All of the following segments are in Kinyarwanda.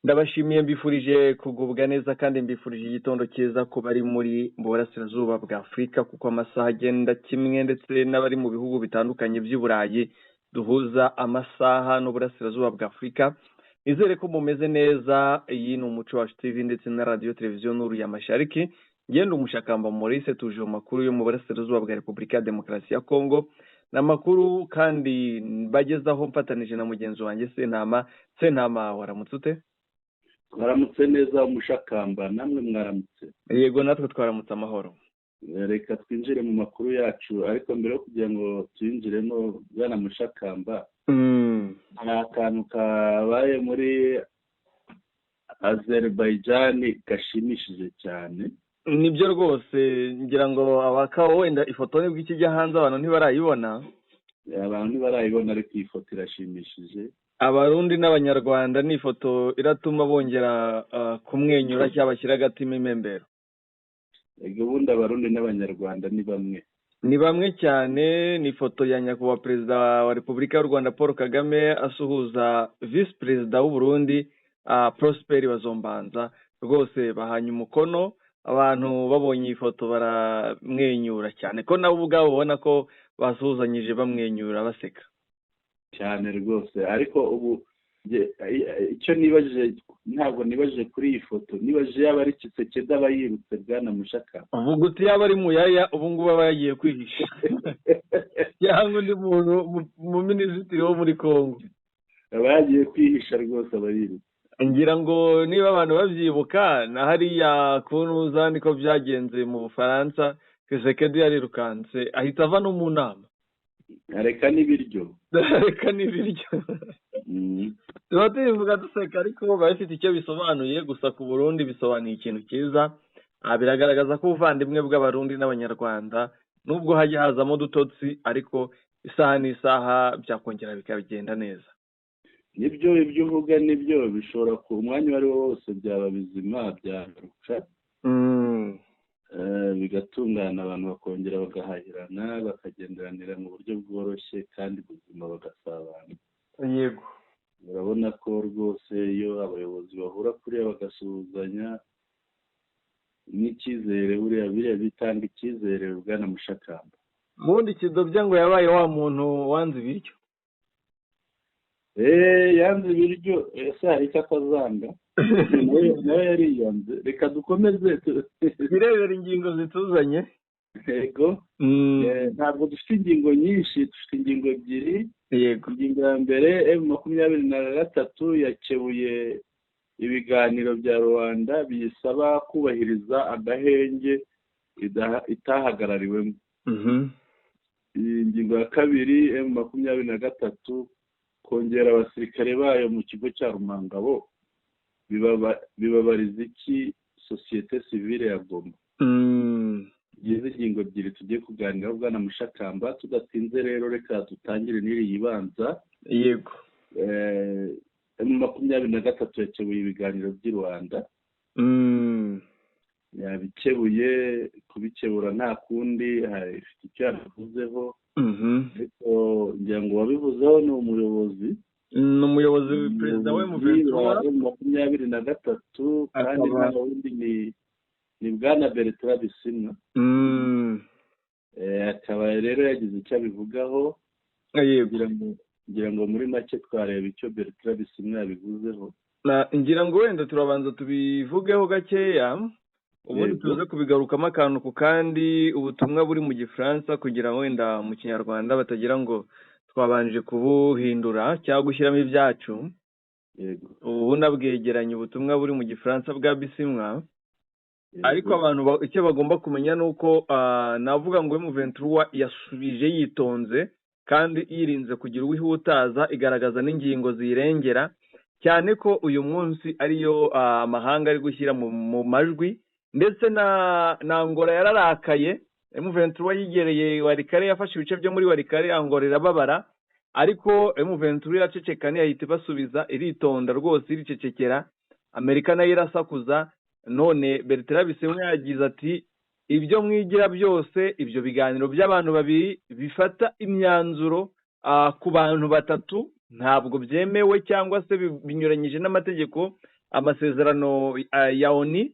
Ndabashimiye, mbifurije kugubwa neza kandi mbifurije igitondo cyiza ku bari muri Burasirazuba bwa Afurika, kuko amasaha agenda kimwe, ndetse n'abari mu bihugu bitandukanye by'i Burayi duhuza amasaha n'Uburasirazuba bwa Afurika. Nizere ko mumeze neza. Iyi ni Umuco Wacu TV ndetse na Radiyo Televiziyo Nuru ya Mashariki. Ngenda Umushakamba Maurice, tuje mu makuru yo mu Burasirazuba bwa Repubulika ya Demokarasi ya Kongo. Ni amakuru kandi bagezaho mfatanije na mugenzi wanjye Sentama. Sentama, waramutse ute? Twaramutse neza, Umushakamba, namwe mwaramutse? Yego, natwe twaramutse amahoro. Reka twinjire mu makuru yacu, ariko mbere yo kugira ngo tuyinjiremo, bwana Mushakamba, hari akantu kabaye muri Azerbaijan gashimishije cyane. Nibyo rwose, ngira ngo abakawa wenda ifoto nibwo ikijya hanze, abantu ntibarayibona. Abantu ntibarayibona, ariko iyi foto irashimishije. Abarundi n'Abanyarwanda, ni ifoto iratuma bongera kumwenyura cyangwa bashyira agatima impembero. Ego, ubundi Abarundi n'Abanyarwanda ni bamwe. Ni bamwe cyane. Ni ifoto ya Nyakubahwa Perezida wa Repubulika y'u Rwanda Paul Kagame asuhuza Visi Perezida w'u Burundi Prosper Bazombanza. Rwose bahanye umukono, abantu babonye iyi foto baramwenyura cyane, ko nabo ubwabo ubona ko basuhuzanyije bamwenyura, baseka. Cyane rwose. Ariko ubu icyo nibajije, ntabwo nibajije kuri iyi foto, nibajije yaba ari Tshisekedi aba yirutse, bwana Mushaka. Uvuga uti yaba ari Muyaya, ubu ngubu aba yagiye kwihisha, cyangwa undi muntu mu minisitiri wo muri Congo. Aba yagiye kwihisha rwose, aba yirutse. Ngira ngo niba abantu babyibuka, na hariya kunuza niko byagenze mu Bufaransa, Tshisekedi yarirukanse ahita ava no mu nama. Reka n'ibiryo. Reka n'ibiryo. Tuba tubivuga duseka, ariko biba bifite icyo bisobanuye. Gusa ku Burundi bisobanuye ikintu cyiza. Biragaragaza ko ubuvandimwe bw'Abarundi n'Abanyarwanda, nubwo hajya hazamo udutotsi, ariko isaha n'isaha byakongera bikagenda neza. Nibyo, ibyo uvuga nibyo, bishobora ku mwanya uwo ari wo wose byaba bizima, byagaruka bigatungana, abantu bakongera bagahahirana, bakagenderanira mu buryo bworoshye kandi buzima, bagasabana. Urabona ko rwose iyo abayobozi bahura kuriya bagasuhuzanya n'icyizere, buriya biriya bitanga icyizere, bwana Mushakamba. Ubundi Kidobya ngo yabaye wa muntu wanze ibiryo. Eee, yanze ibiryo. Ese hari icyo atazanga? Nawe yariyanze. Reka dukomeze. Birebera ingingo zituzanye. Yego. Ntabwo dufite ingingo nyinshi, dufite ingingo ebyiri. Ingingo ya mbere, M23 yakebuye ibiganiro bya Rwanda biyisaba kubahiriza agahenge itahagarariwemo. Iyi ngingo ya kabiri, M23 kongera abasirikare bayo mu kigo cya Rumangabo bibabariza iki sosiyete sivile ya Goma? Izi ingingo ebyiri tugiye kuganiraho, bwana Mushakamba. Tudatinze rero, reka dutangire n'iri yibanza. M23 yakebuye ibiganiro by'i Rwanda. Yabikebuye, kubikebura nta kundi, ifite icyo yabivuzeho. Ariko ngira ngo wabivuzeho ni umuyobozi. Ni umuyobozi, perezida we Muventura 23, kandi nta wundi ni bwana Bertrand Bisimwa. Akaba rero yagize icyo abivugaho. Ngira ngo muri make twareba icyo Bertrand Bisimwa yabivuzeho. Ngira ngo wenda turabanza tubivugeho gakeya, ubundi tuze kubigarukamo akantu ku kandi. Ubutumwa buri mu Gifaransa, kugira ngo wenda mu Kinyarwanda batagira ngo twabanje kubuhindura cyangwa gushyiramo ibyacu. Ubu nabwegeranye ubutumwa buri mu Gifaransa bwa Bisimwa. Ariko abantu icyo bagomba kumenya ni uko navuga ngo M23 yasubije yitonze kandi yirinze kugira uwihutaza, igaragaza n'ingingo ziyirengera, cyane ko uyu munsi ariyo amahanga ari gushyira mu majwi, ndetse na Angola yararakaye. M23 yigereye Walikale, yafashe ibice byo muri Walikale, Angola irababara, ariko M23 iraceceka, ntiyahita ibasubiza, iritonda rwose, iricecekera. Amerika nayo irasakuza. None Bertrand Bisimwa yagize ati: "Ibyo mwigira byose, ibyo biganiro by'abantu babiri bifata imyanzuro ku bantu batatu ntabwo byemewe cyangwa se binyuranyije n'amategeko." Amasezerano ya ONU,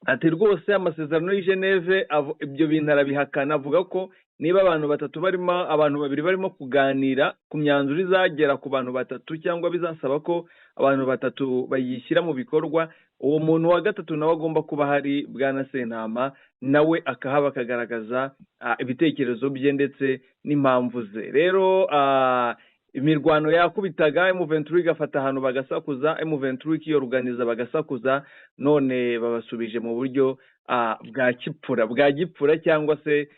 ati rwose amasezerano y'i Geneve, ibyo bintu arabihakana, avuga ko niba abantu batatu barimo, abantu babiri barimo kuganira ku myanzuro izagera ku bantu batatu, cyangwa bizasaba ko abantu batatu bayishyira mu bikorwa, uwo muntu wa gatatu nawe agomba kuba ahari, bwana Sentama, nawe akahaba akagaragaza ibitekerezo bye ndetse n'impamvu ze. Rero imirwano yakubitaga, M23 igafata ahantu bagasakuza, M23 ikiyoruganiza bagasakuza, none babasubije mu buryo bwa gipfura cyangwa se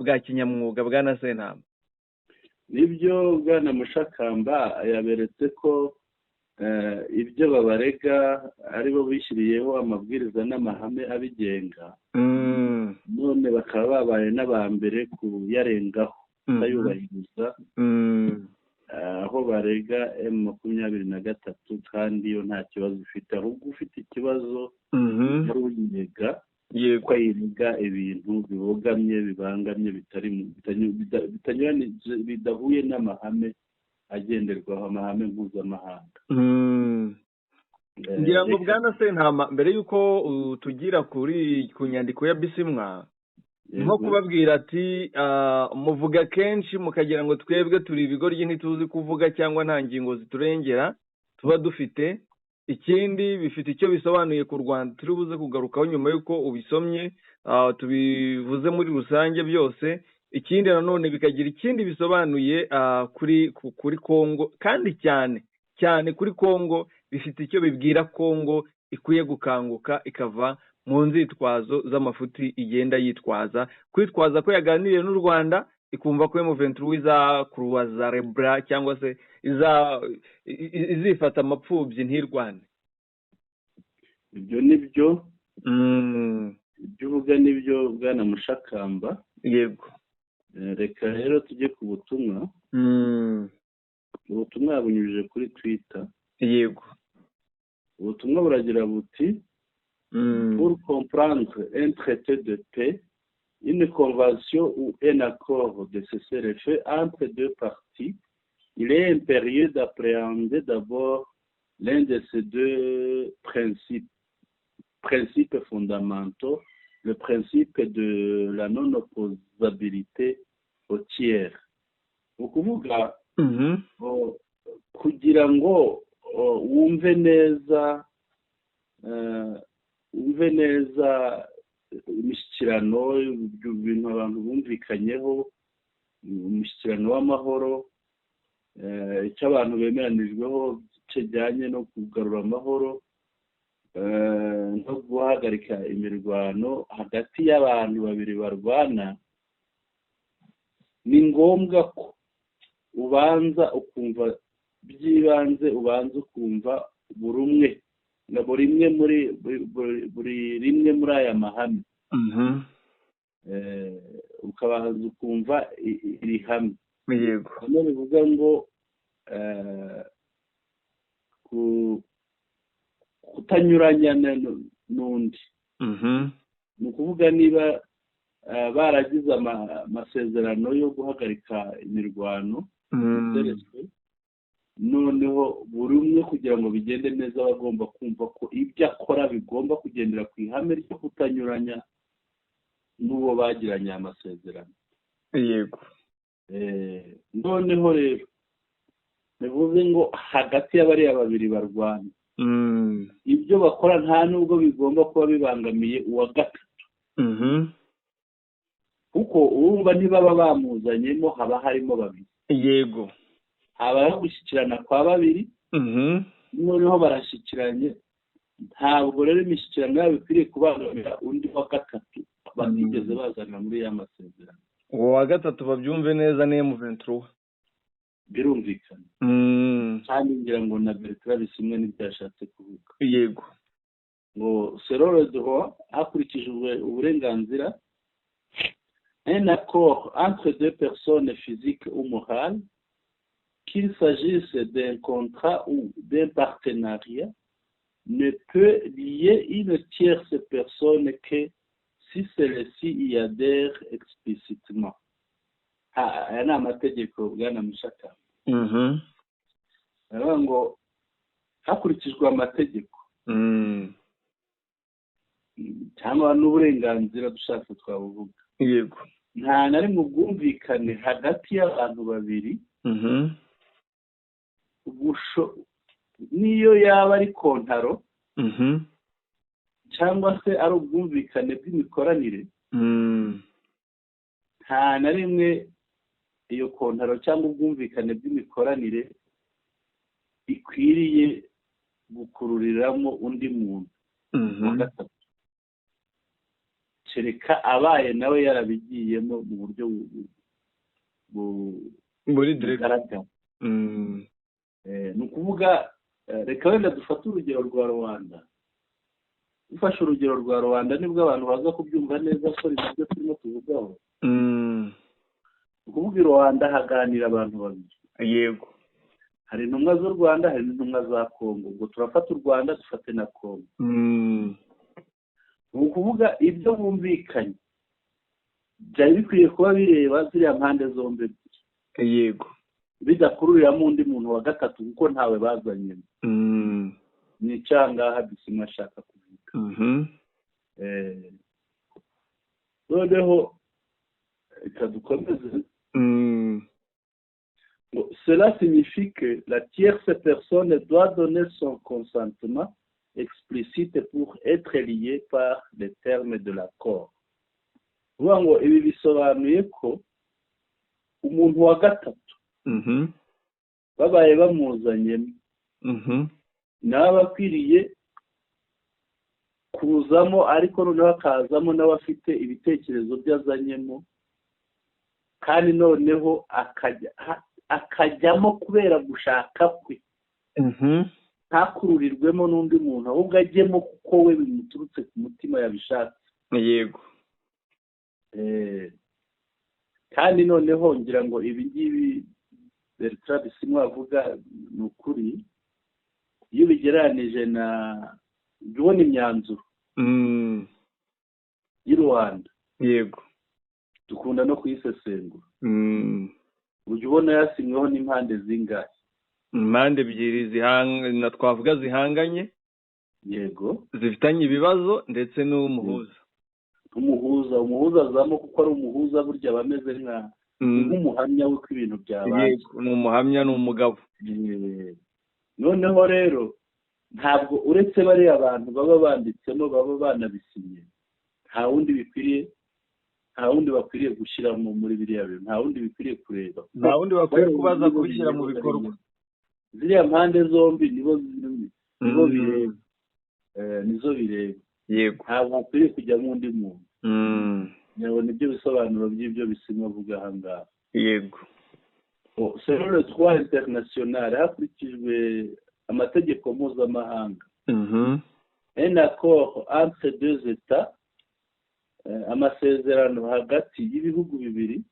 bwa kinyamwuga, bwana Sentama. Nibyo, bwana Mushakamba, yaberetse ko ibyo babarega aribo bishyiriyeho amabwiriza n'amahame abigenga, none bakaba babaye n'aba mbere kuyarengaho, kutayubahiriza, aho barega M23 kandi yo nta kibazo ifite, ahubwo ufite ikibazo ari uyirega, ko ayirega ibintu bibogamye, bibangamye, bitanyuranije, bidahuye n'amahame agenderwaho, amahame mpuzamahanga. Ngira ngo, bwana Sentama, mbere y'uko tugira kuri ku nyandiko ya Bisimwa, nko kubabwira ati muvuga kenshi mukagira ngo twebwe turi ibigoryi, ntituzi kuvuga cyangwa nta ngingo ziturengera tuba dufite. Ikindi, bifite icyo bisobanuye ku Rwanda turi buze kugarukaho nyuma y'uko ubisomye, tubivuze muri rusange byose. Ikindi nanone, bikagira ikindi bisobanuye kuri Kongo, kandi cyane cyane kuri Kongo. Bifite icyo bibwira Kongo ikwiye gukanguka, ikava mu nzitwazo z'amafuti igenda yitwaza, kwitwaza ko yaganiriye n'u Rwanda, ikumva ko M23 izakuruwaza rebra cyangwa se izifata amapfubyi ntirwane. Ibyo ni byo. Ibyo uvuga ni byo, bwana Mushakamba. Reka rero tujye ku butumwa. Ubutumwa yabunyujije kuri Twitter. Ubutumwa buragira buti: "Pour comprendre un traité de paix, une convention ou un accord de cessez-le-feu entre deux parties, il est impérieux d'appréhender d'abord l'un de ces deux principes fondamentaux, le principe de la non-opposabilité au tiers." Ni ukuvuga kugira ngo wumve neza imishyikirano, ibyo bintu abantu bumvikanyeho, umushyikirano w'amahoro, icyo abantu bemeranijweho kijyanye no kugarura amahoro no guhagarika imirwano hagati y'abantu babiri barwana, ni ngombwa ko ubanza ukumva by'ibanze, ubanza ukumva buri umwe na buri imwe muri buri rimwe muri aya mahame, ukabanza ukumva iri hame. Hano bivuga ngo kutanyuranya n'undi. Ni ukuvuga niba baragize amasezerano yo guhagarika imirwano, noneho buri umwe kugira ngo bigende neza aba agomba kumva ko ibyo akora bigomba kugendera ku ihame ryo kutanyuranya n'uwo bagiranye amasezerano. Noneho rero bivuze ngo hagati y'abariya babiri barwana, ibyo bakora nta nubwo bigomba kuba bibangamiye uwa gatatu, kuko urumva ntibaba bamuzanyemo, haba harimo babiri. Habaho gushyikirana kwa babiri. Noneho barashyikiranye, ntabwo rero imishyikirano yabo ikwiriye kubangamira undi wa gatatu batigeze bazana muri ya masezerano. Uwo wa gatatu, babyumve neza, ni M23. Birumvikana. Kandi ngira ngo na Bertrand Bisimwa n'ibyo yashatse kuvuga. Ngo selon le droit, hakurikijwe uburenganzira, un accord entre deux personnes physiques ou morales, qu'il s'agisse d'un contrat ou d'un partenariat, ne peut lier une tierce personne que si celle-ci y adhère explicitement. Aya ni amategeko, bwana Mushaka. Baravuga ngo Hakurikijwe amategeko cyangwa n'uburenganzira, dushatse twabuvuga. Nta na rimwe ubwumvikane hagati y'abantu babiri, niyo yaba ari kontaro cyangwa se ari ubwumvikane bw'imikoranire, nta na rimwe iyo kontaro cyangwa ubwumvikane bw'imikoranire ikwiriye gukururiramo undi muntu wa gatatu, kereka abaye nawe yarabigiyemo mu buryo muri direct bugaragara. Ni ukuvuga, reka wenda dufate urugero rwa Rwanda. Dufashe urugero rwa Rwanda, nibwo abantu baza kubyumva neza ko nibyo turimo tuvugaho. Ni ukuvuga, i Rwanda haganira abantu babiri. Hari intumwa z'u Rwanda, hari n'intumwa za Kongo. Ubwo turafata u Rwanda, dufate na Kongo. Ni ukuvuga, ibyo bumvikanye byari bikwiye kuba bireba ziriya mpande zombi ebyiri, bidakururiramo undi muntu wa gatatu, kuko ntawe bazanyemo. Ni icyangaha Bisimwa ashaka kuvuga. Noneho reka dukomeze. Ngo, cela signifie que la tierce personne doit donner son consentement explicite pour être liée par les termes de l'accord. Kuvuga ngo ibi bisobanuye ko umuntu wa gatatu babaye bamuzanyemo, nawe aba akwiriye kuzamo, ariko noneho akazamo nawe afite ibitekerezo bye azanyemo, kandi noneho akajyamo kubera gushaka kwe, ntakururirwemo n'undi muntu, ahubwo ajyemo kuko we bimuturutse ku mutima, yabishatse. Kandi noneho ngira ngo ibi ngibi Bertrand Bisimwa avuga ni ukuri. Iyo ubigereranije na jya ubona imyanzuro y'u Rwanda, dukunda no kuyisesengura, ujya ubona yasinyweho n'impande zingahe? Impande ebyiri na twavuga zihanganye, zifitanye ibibazo, ndetse n'umuhuza. Umuhuza azamo kuko ari umuhuza, burya aba ameze nka nk'umuhamya w'uko ibintu byabaye. Yego, ni umuhamya, ni umugabo. Noneho rero ntabwo uretse bariya bantu baba banditsemo, baba banabisinye, nta wundi bikwiriye, nta wundi bakwiriye gushyiramo muri biriya bintu, nta wundi bikwiriye kureba. Nta wundi bakwiye kubaza kubishyira mu bikorwa. Ziriya mpande zombi nibo bireba, nizo bireba. Ntabwo hakwiriye kujyamo undi muntu. Nyabona ibyo bisobanuro by'ibyo Bisimwa avuga aha ngaha. Selon le droit international, hakurikijwe amategeko mpuzamahanga, un accord entre deux états, amasezerano hagati y'ibihugu bibiri,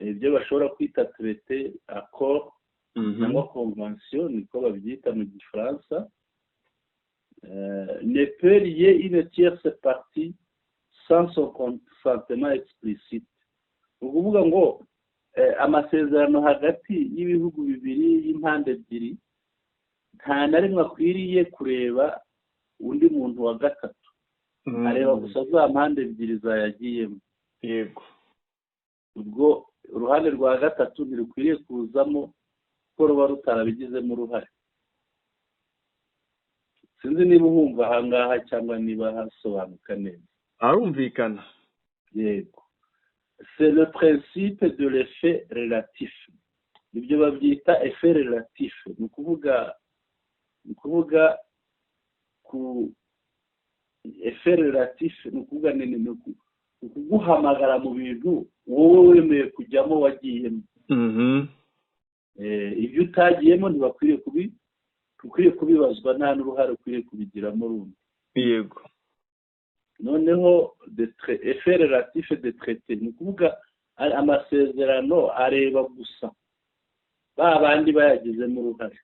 ibyo bashobora kwita traité, accord cyangwa convention, niko babyita mu Gifaransa, ne peut lier une tierce partie sans son consentement explicite. Ni ukuvuga ngo amasezerano hagati y'ibihugu bibiri, y'impande ebyiri, nta na rimwe akwiriye kureba undi muntu wa gatatu, areba gusa za mpande ebyiri zayagiyemo. Ubwo uruhande rwa gatatu ntirukwiriye kuzamo kuko ruba rutarabigizemo uruhare. Sinzi niba uhumva ahangaha cyangwa niba hasobanuka neza. Arumvikana. Yego, c'est le principe de l'effet relatif, ibyo babyita effet relatif. Ni ukuvuga ku effet relatif, ni ukuvuga ni ukuguhamagara mu bintu wowe wemeye kujyamo, wagiyemo. Ibyo utagiyemo ntibakwiriye kubi ukwiriye kubibazwa, nta n'uruhare ukwiriye kubigiramo rundi. Noneho effet relatif de traité, ni ukuvuga amasezerano areba gusa ba bandi bayagizemo uruhare.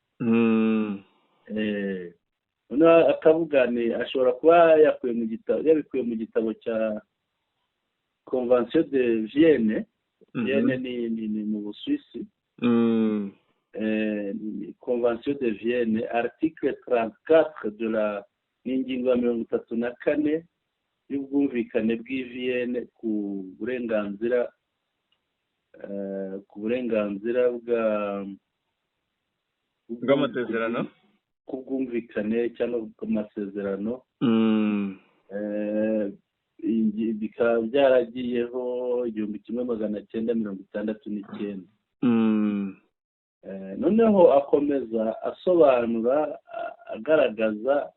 Noneho akavuga ni ashobora kuba yakuye mu gitabo, yabikuye mu gitabo cya Convention de Vienne. Vienne ni mu Busuwisi. Ni convention de Vienne. Convention de Vienne, article 34 de la, ni ingingo ya 34 y'ubwumvikane bw'i Vienne ku burenganzira bwa Bw'amasezerano. Ku bwumvikane cyangwa ku masezerano. Bikaba byaragiyeho 1969. Noneho akomeza asobanura, agaragaza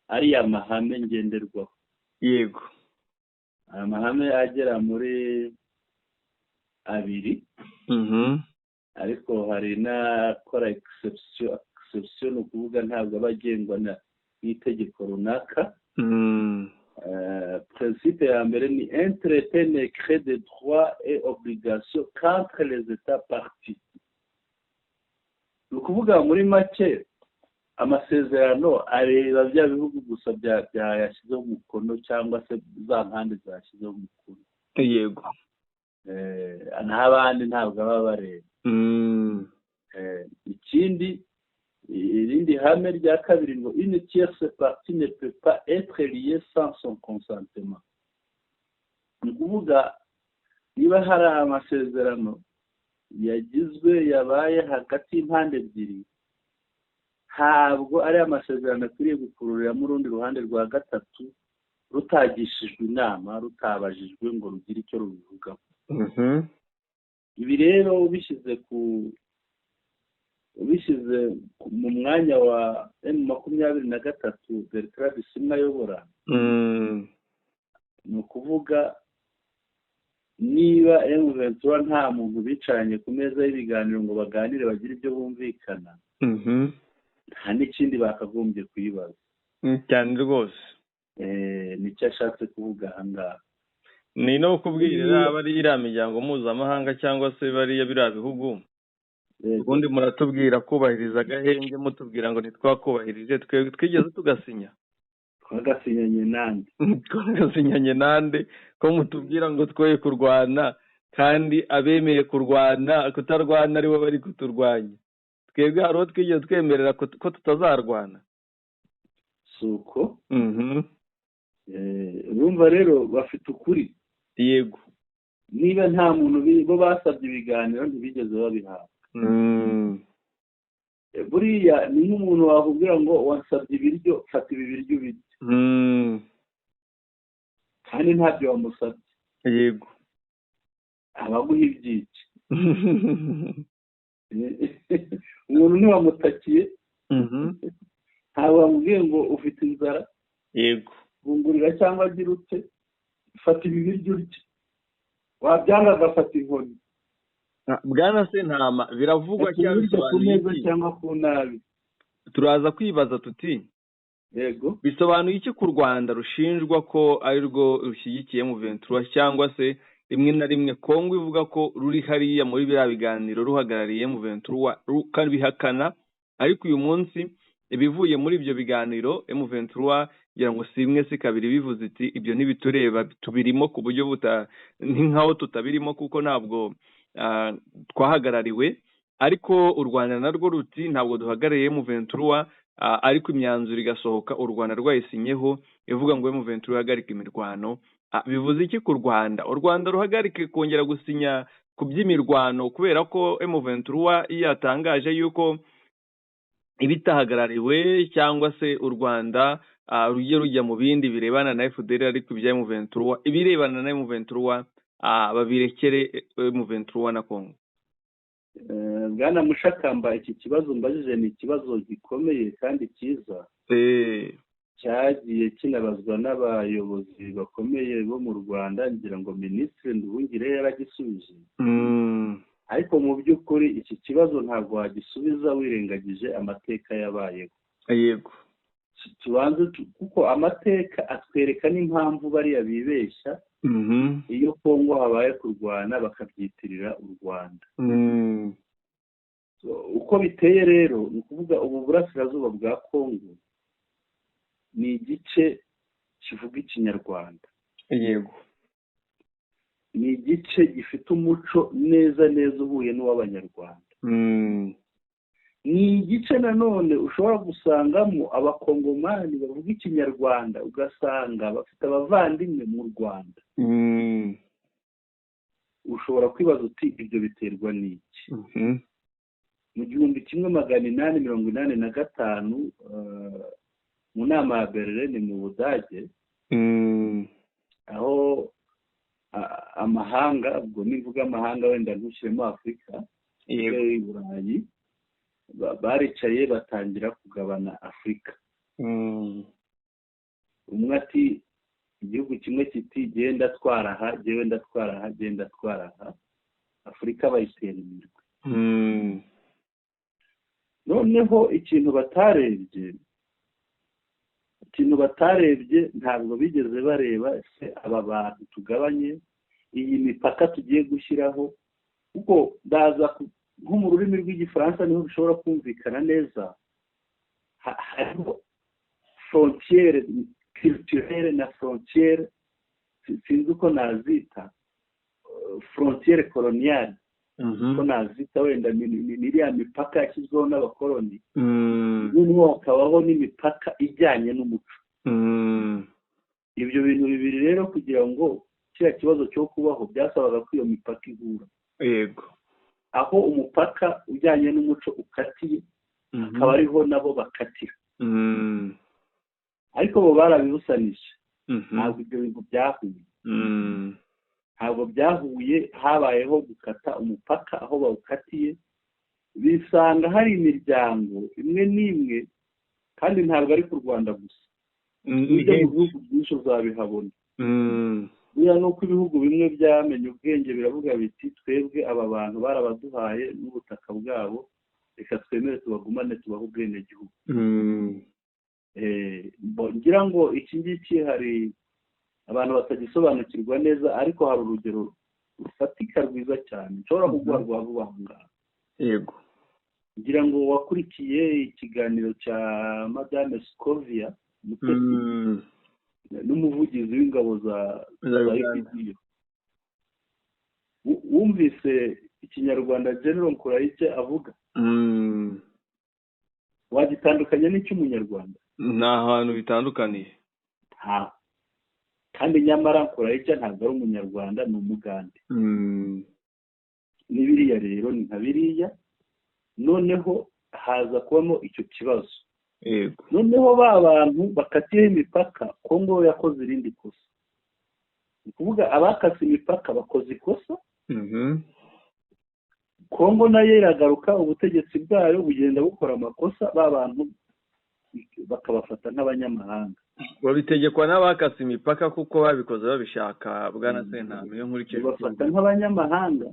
ariya mahame ngenderwaho. Aya mahame agera muri abiri, ariko hari n'akora exception. Exception ni ukuvuga ntabwo aba agengwa n'itegeko runaka. Principe ya mbere ni "un traité ne crée de droits et obligations qu'entre les États parties". Ni ukuvuga muri make, amasezerano areba bya bihugu gusa byayashyizeho umukono, cyangwa se za mpande zashyizeho umukono. N'abandi ntabwo baba bareba. Ikindi, irindi hame rya kabiri ngo "une tierce partie ne peut pas être liée sans son consentement". Ni ukuvuga niba hari amasezerano yagizwe, yabaye hagati y'impande ebyiri, ntabwo ari amasezerano akwiriye gukururiramo urundi ruhande rwa gatatu rutagishijwe inama, rutabajijwe ngo rugire icyo rubivugaho. Ibi rero ubishyize mu mwanya wa M23 Bertrand Bisimwa ayobora, ni ukuvuga niba M23 nta muntu bicaranye ku meza y'ibiganiro ngo baganire, bagire ibyo bumvikana, nta n'ikindi bakagombye kuyibaza. Cyane rwose. Nicyo ashatse kuvuga aha ngaha. Ni no kubwira yaba ari iriya miryango mpuzamahanga cyangwa se bariya biriya bihugu. Ubundi muratubwira kubahiriza agahenge, mutubwira ngo ntitwakubahirije, twebwe twigeze tugasinya? Twagasinyanye nande? Twagasinyanye nande, ko mutubwira ngo twoye kurwana, kandi abemeye kurwana, kutarwana aribo bari kuturwanya? Twebwe hari uwo twigeze twemerera ko tutazarwana? Si uko? Urumva rero bafite ukuri. Niba nta muntu bo basabye ibiganiro, ntibigeze babihabwa. Buriya ni nk'umuntu wakubwira ngo wasabye ibiryo, fata ibi biryo ubirye, kandi ntabyo wamusabye. Abaguha ibyiki? Umuntu ntiwamutakiye, ntabwo wamubwiye ngo ufite inzara, bungurira cyangwa agira ute, fata ibi biryo urye, wabyanga agafata inkoni. Bwana Sentama, biravugwa Fata cyangwa ibiryo ku bisobanuye meza iki? cyangwa ku nabi. Turaza kwibaza tuti bisobanuye iki ku Rwanda rushinjwa ko ari rwo rushyigikiye M23, cyangwa se rimwe na rimwe Kongo ivuga ko ruri hariya muri biriya biganiro ruhagarariye M23, rukabihakana? Ariko uyu munsi ibivuye muri ibyo biganiro, M23 ngira ngo si imwe si kabiri bivuze iti ibyo ntibitureba, tubirimo ku buryo buta ni nkaho tutabirimo, kuko ntabwo twahagarariwe. Ariko u Rwanda narwo ruti ntabwo duhagarariye M23, ariko imyanzuro igasohoka u Rwanda rwayisinyeho ivuga ngo M23 ihagarike imirwano. Bivuze iki ku Rwanda? U Rwanda ruhagarike kongera gusinya ku by'imirwano kubera ko M23 iyo yatangaje yuko ibitahagarariwe, cyangwa se u Rwanda rujye rujya mu bindi birebana na FDLR, ariko ibya M23, ibirebana na M23 babirekere M23 na Congo? Bwana Mushakamba, iki kibazo mbajije ni ikibazo gikomeye kandi cyiza, cyagiye kinabazwa n'abayobozi bakomeye bo mu Rwanda. Ngira ngo Minisitiri Nduhungire yaragisubije. Ariko mu by'ukuri iki kibazo ntabwo wagisubiza wirengagije amateka yabayeho. Tubanze kuko amateka atwereka n'impamvu bariya bibeshya iyo Kongo habaye kurwana bakabyitirira u Rwanda. Uko biteye rero, ni ukuvuga ubu burasirazuba bwa Kongo ni igice kivuga Ikinyarwanda. Ni igice gifite umuco neza neza uhuye n'uw'Abanyarwanda. Ni igice nanone ushobora gusangamo Abakongomani bavuga Ikinyarwanda, ugasanga bafite abavandimwe mu Rwanda. Ushobora kwibaza uti: "Ibyo biterwa n'iki?" Mu 1885, mu nama ya Berlin mu Budage, aho amahanga, ubwo nivuga amahanga wenda ntushyiremo Afurika, i Burayi baricaye batangira kugabana Afurika. Umwe ati, igihugu kimwe kiti: "Genda twaraha, genda twaraha, genda twaraha." Afurika bayitera imirwi. Noneho ikintu batarebye, ntabwo bigeze bareba ese aba bantu tugabanye, iyi mipaka tugiye gushyiraho, kuko ndaza nko mu rurimi rw'Igifaransa niho bishobora kumvikana neza. Hariho frontière culturelle na frontière, sinzi uko nazita, frontière coloniale, uko nazita wenda ni iriya mipaka yashyizweho n'abakoloni. Noneho hakabaho n'imipaka ijyanye n'umuco. Ibyo bintu bibiri rero, kugira ngo kiriya kibazo cyo kubaho, byasabaga ko iyo mipaka ihura. Aho umupaka ujyanye n'umuco ukatiye, akaba ariho nabo bakatira. Ariko bo barabibusanije. Ntabwo ibyo bintu byahuye. Ntabwo byahuye. Habayeho gukata umupaka, aho bawukatiye bisanga hari imiryango imwe n'imwe, kandi ntabwo ari ku Rwanda gusa, n'ibyo mu bihugu byinshi uzabihabona. Buriya ni uko ibihugu bimwe byamenye ubwenge, biravuga biti: "Twebwe aba bantu barabaduhaye n'ubutaka bwabo, reka twemere tubagumane, tubahe ubwenegihugu." Ngira ngo iki ngiki hari abantu batagisobanukirwa neza, ariko hari urugero rufatika rwiza cyane nshobora kuguha rwa vuba aha ngaha. Ngira ngo wakurikiye ikiganiro cya Madame Scovia Mutesi n'umuvugizi w'ingabo za za Uganda. UPDF. Wumvise Ikinyarwanda General Nkurayike avuga? Wagitandukanya n'icy'Umunyarwanda? Nta hantu bitandukaniye. Nta, kandi nyamara Nkurayike ntabwo ari Umunyarwanda, ni Umugande. Ni biriya rero, ni nka biriya. Noneho haza kubamo icyo kibazo. Noneho ba bantu bakatiyeho imipaka, Kongo yakoze irindi kosa. Ni ukuvuga abakase imipaka bakoze ikosa. Kongo nayo iragaruka, ubutegetsi bwayo bugenda bukora amakosa, ba bantu bakabafata nk'abanyamahanga. Babitegekwa n'abakase imipaka, kuko babikoze babishaka, bwana Sentama, iyo nkurikije uko Babafata nk'abanyamahanga,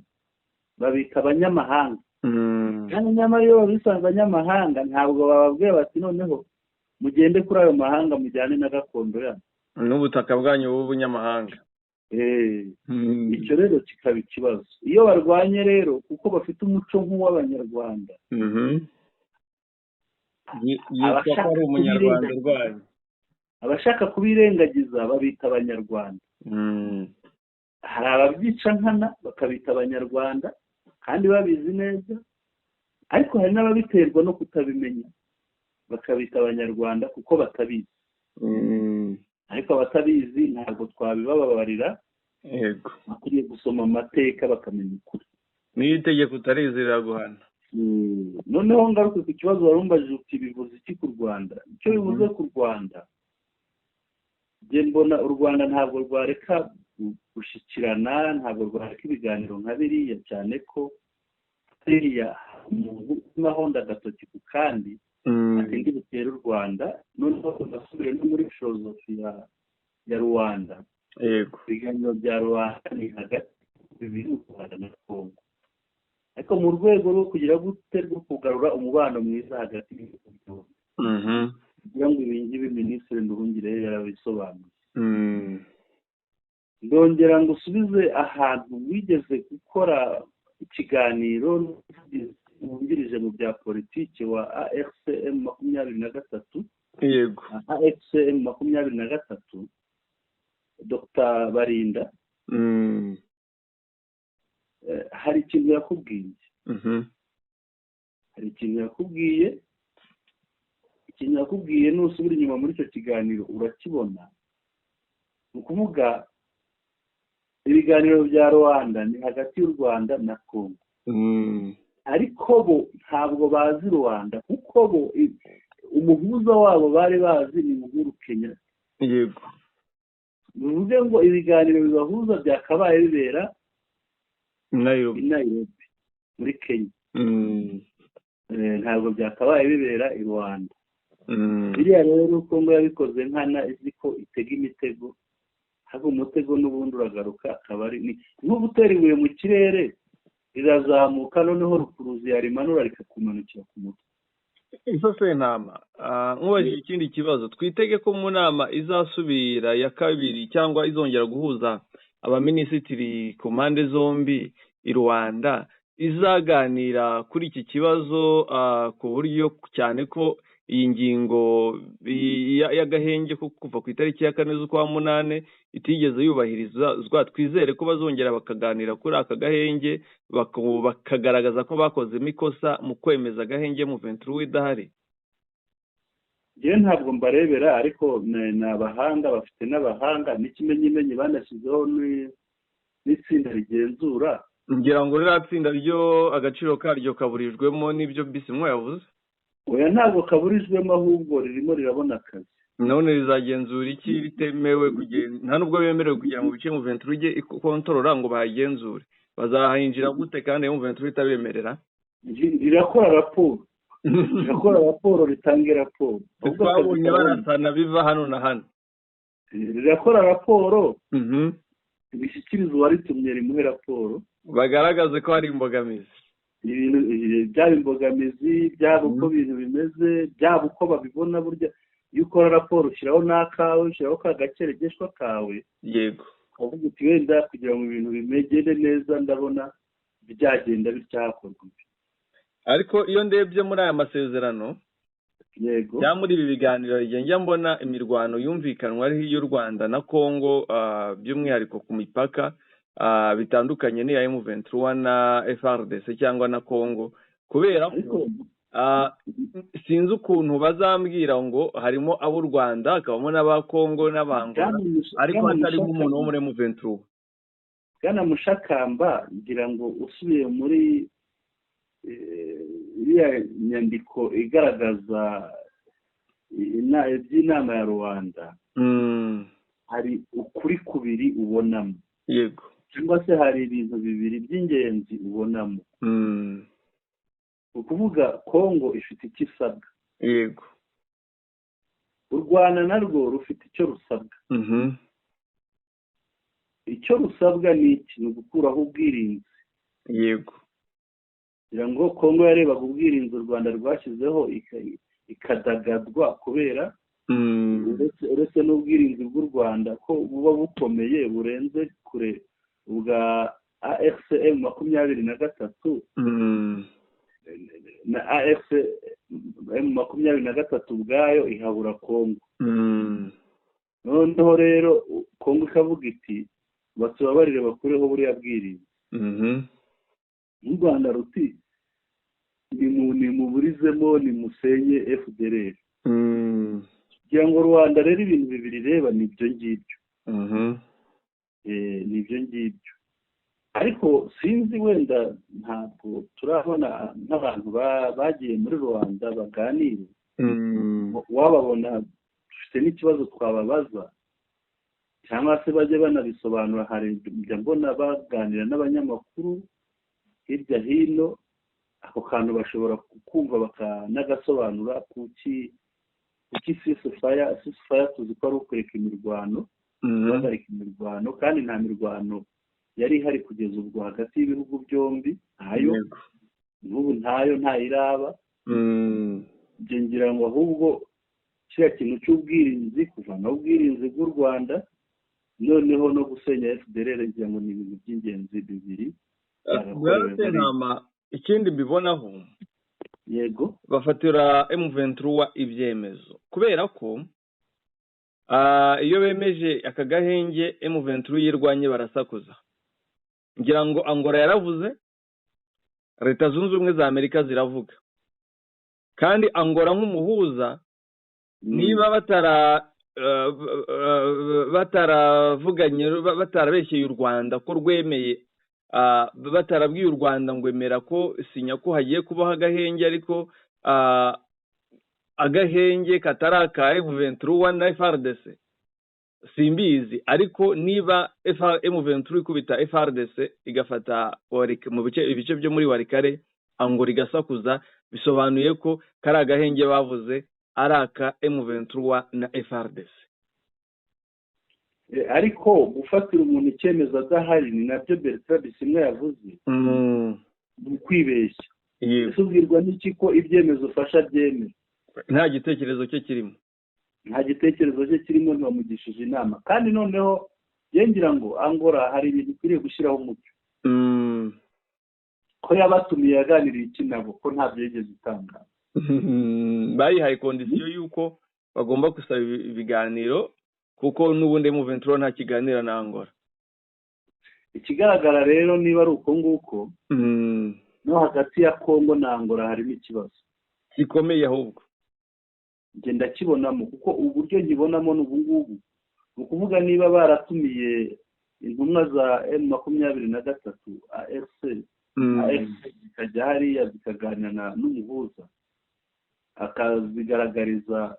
babita abanyamahanga. Kandi nyamara iyo babise abanyamahanga, ntabwo bababwira bati: "Noneho mugende kuri ayo mahanga, mujyane na gakondo yanyu n'ubutaka bwanyu bw'ubunyamahanga." Icyo rero kikaba ikibazo iyo barwanye rero, kuko bafite umuco nk'uw'Abanyarwanda. Yitwa ko ari Umunyarwanda urwanya. Abashaka kubirengagiza babita Abanyarwanda. Hari ababyica nkana bakabita Abanyarwanda kandi babizi neza, ariko hari n'ababiterwa no kutabimenya bakabita Abanyarwanda kuko batabizi. Ariko abatabizi ntabwo twabibababarira. Bakwiriye gusoma amateka bakamenya ukuri. Niyo itegeko utarizi riraguhana. Noneho ngaruke ku kibazo wari umbajije uti: "Bivuze iki ku Rwanda?" Icyo bivuze ku Rwanda, njye mbona u Rwanda ntabwo rwareka gushyikirana, ntabwo rwareka ibiganiro nka biriya, cyane ko biriya umuntu umwe ahonda agatoki ku kandi atindi butere u Rwanda. Noneho tunasubire no muri filozofi ya Rwanda. Ibiganiro bya Rwanda ni hagati bibiri, u Rwanda na Kongo, ariko mu rwego rwo kugira gute, rwo kugarura umubano mwiza hagati y'ibihugu byombi. Kugira ngo ibi ngibi Minisitiri Nduhungirehe yarabisobanuye. Ndongera ngo usubize ahantu wigeze gukora ikiganiro n'umuvugizi wungirije mu bya politiki wa AFC M23. AFC M23, Dr Barinda. Hari ikintu yakubwiye. Hari ikintu yakubwiye, ikintu yakubwiye nusubira inyuma muri icyo kiganiro urakibona. Ni ukuvuga ibiganiro bya Rwanda ni hagati y'u Rwanda na Congo, ariko bo ntabwo bazi Rwanda, kuko bo umuhuza wabo bari bazi ni Uhuru Kenyatta. Bivuze ngo ibiganiro bibahuza byakabaye bibera i Nairobi muri Kenya, ntabwo byakabaye bibera i Rwanda. Biriya rero Kongo yabikoze nkana, izi ko itega imitego, ariko umutego n'ubundi uragaruka, akaba ari nko gutera ibuye mu kirere rirazamuka, noneho rukuruzi yarimanura rikakumanukira ku mutwe. Iso Sentama, nkubajije ikindi kibazo, twitege ko mu nama izasubira ya kabiri cyangwa izongera guhuza abaminisitiri ku mpande zombi i Rwanda izaganira kuri iki kibazo, ku buryo cyane ko iyi ngingo y'agahenge ko kuva ku itariki ya 4 z'ukwa 8 itigeze yubahirizwa, twizere ko bazongera bakaganira kuri aka gahenge, bakagaragaza ko bakozemo ikosa mu kwemeza agahenge mu M23 idahari? Njyewe ntabwo mbarebera, ariko ni abahanga, bafite n'abahanga n'ikimenyimenyi banashyizeho n'itsinda rigenzura. Ngira ngo ririya tsinda ryo agaciro karyo kaburijwemo n'ibyo Bisimwa yavuze. Oya, ntabwo kaburijwemo, ahubwo ririmo rirabona akazi. None rizagenzura iki ritemewe kugenda? Nta nubwo bemerewe kugera mu bice M23 ijye ikontorora ngo bahagenzure, bazahinjira gute kandi M23 itabemerera? Rirakora raporo, rirakora raporo, ritanga raporo. Twabonye barasana biva hano na hano. Rirakora raporo, rishyikiriza uwaritumye, rimuhe raporo, bagaragaze ko hari imbogamizi. Ibintu byaba imbogamizi, byaba uko ibintu bimeze, byaba uko babibona. Burya iyo ukora raporo ushyiraho n'akawe, ushyiraho ka gakeregeshwa kawe. Ukavuga uti wenda kugira ngo ibintu bimegende neza ndabona byagenda bitya, hakorwa ibi. Ariko iyo ndebye muri aya masezerano, cyangwa muri ibi biganiro, njya mbona imirwano yumvikanwa ari iy'u Rwanda na Congo, by'umwihariko ku mipaka, bitandukanye n'iya M23 na FARDC cyangwa na Congo, kubera ko sinzi ukuntu bazambwira ngo harimo ab'u Rwanda, hakabamo n'aba Congo n'abangora, ariko hatarimo umuntu wo muri M23. Bwana Mushakamba, ngira ngo usubiye muri iriya nyandiko igaragaza iby'inama ya Rwanda, hari ukuri kubiri ubonamo. Cyangwa se hari ibintu bibiri by'ingenzi ubonamo. Ukuvuga Kongo ifite icyo isabwa. U Rwanda narwo rufite icyo rusabwa. Icyo rusabwa ni iki? Ni ugukuraho ubwirinzi. Kugira ngo Kongo yarebaga ubwirinzi u Rwanda rwashyizeho ikadagadwa, kubera uretse n'ubwirinzi bw'u Rwanda ko buba bukomeye burenze kure ubwa AFC M23, na AFC M23 ubwayo ihabura Kongo. Noneho rero Kongo ikavuga iti batubabarire bakureho buriya bwirinzi. U Rwanda ruti nimuburizemo, nimusenye FDLR. Kugira ngo Rwanda rero ibintu bibiri reba ni ibyo ngibyo. Ni ibyo ngibyo. Ariko sinzi, wenda ntabwo turabona nk'abantu bagiye muri Rwanda baganire, wababona dufite n'ikibazo twababaza, cyangwa se bajye banabisobanura. Hari njya mbona baganira n'abanyamakuru hirya hino, ako kantu bashobora kumva bakanagasobanura. Kuki ceasefire? Ceasefire tuzi ko ari ukureka imirwano, guhagarika imirwano, kandi nta mirwano yari ihari kugeza ubwo hagati y'ibihugu byombi, ntayo n'ubu, ntayo ntayiraba. Ngira ngo ahubwo kiriya kintu cy'ubwirinzi, kuvanaho ubwirinzi bw'u Rwanda, noneho no gusenya FDLR, ngira ngo ni ibintu by'ingenzi bibiri. Ikindi mbibonaho, bafatira M23 ibyemezo, kubera ko iyo bemeje aka gahenge M23 yirwanye barasakuza. Ngira ngo Angola yaravuze, Leta Zunze Ubumwe za Amerika ziravuga. Kandi Angola nk'umuhuza, niba bataravuganye, batarabeshyeye u Rwanda ko rwemeye, batarabwiye u Rwanda ngo emera ko sinya ko hagiye kubaho agahenge, ariko agahenge katari aka M23 na FARDC, simbizi. Ariko niba M23 ikubita FARDC igafata mu ibice byo muri Walikale, Angola igasakuza, bisobanuye ko kari agahenge bavuze ari aka M23 na FARDC. Ariko gufatira umuntu icyemezo adahari, ni nabyo Bertrand Bisimwa yavuze, ni ukwibeshya. Ese ubwirwa n'iki ko ibyemezo ufasha byemera? Nta gitekerezo cye kirimo. Nta gitekerezo cye kirimo, ntibamugishije inama. Kandi noneho ngira ngo Angola hari ibintu ikwiriye gushyiraho umucyo. Ko yabatumiye, yaganiriye iki nabo, ko ntabyo yigeze itangaza? Bayihaye condition y'uko bagomba gusaba ibiganiro, kuko n'ubundi M23 nta kiganira na Angola. Ikigaragara rero, niba ari uko nguko, no hagati ya Kongo na Angola harimo ikibazo gikomeye ahubwo. Njye ndakibonamo, kuko uburyo nkibonamo ni ubu ngubu. Ni ukuvuga, niba baratumiye intumwa za M23 AFC, AFC zikajya hariya zikaganira n'umuhuza, akazigaragariza,